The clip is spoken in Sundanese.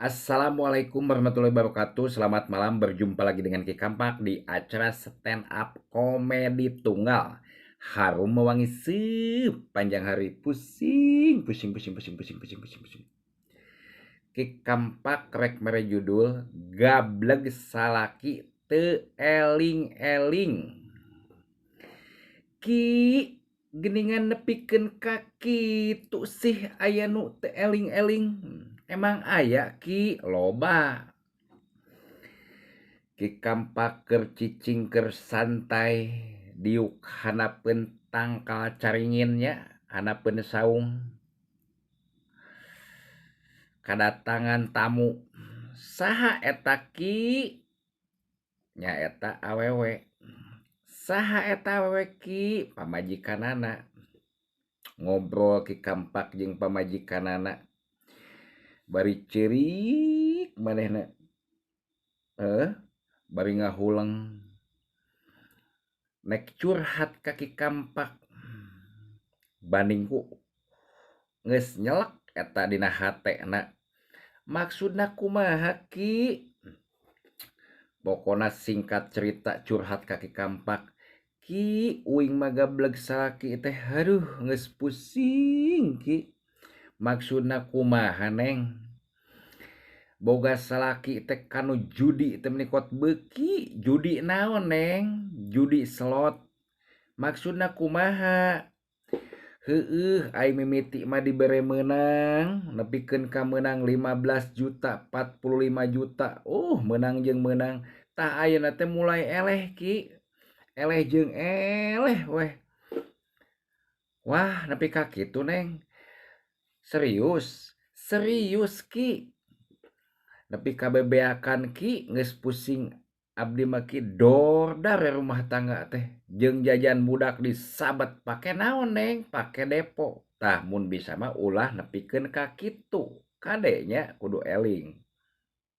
Assalamualaikum warahmatullahi wabarakatuh. Selamat malam, berjumpa lagi dengan Ki Kampak di acara stand up komedi tunggal. Harum mewangi sepanjang hari. Pusing, pusing, pusing, pusing, pusing, pusing, pusing, pusing. Ki Kampak rek mere judul Gableg Salaki Teu Eling-Eling. Ki geningan nepikeun ka kitu sih aya nu teu eling-eling. Emang aya Ki loba. Ki Kampak keur cicing keur santai diuk hanapeun tangkal caringin nya, hanapeun saung. Kadatangan tamu. Saha eta Ki? Nyaeta awewe. Saha eta awewe Ki? Pamajikanana. Ngobrol Ki Kampak jeung pamajikanana. Bari ceurik manehna. Bari ngahuleng. Nek curhat ka Ki Kampak. Banding ku geus nyelek eta dina hatena. Maksudna kumaha Ki? Pokona singkat cerita curhat ka Ki Kampak. Ki uing mah gableg salaki teh aduh geus pusing Ki. Maksudna kumaha Neng? Boga salaki teh kanu judi teh meuni kot beuki. Judi naon Neng? Judi slot. Maksudna kumaha? Heueuh ai mimiti mah dibere meunang nepikeun ka meunang 15 juta, 45 juta. Meunang jeung meunang. Tah ayeuna teh mulai eleh Ki. Eleh jeung eleh weh. Wah, nepi ka kitu Neng. Serius, serius Ki. Nepi ka bebeakan Ki geus pusing abdi mah Ki dordar rumah tangga teh. Jeung jajan budak disabat pake naon Neng? Pake depo. Tah mun bisa mah ulah nepikeun ka kitu. Kade nya kudu eling.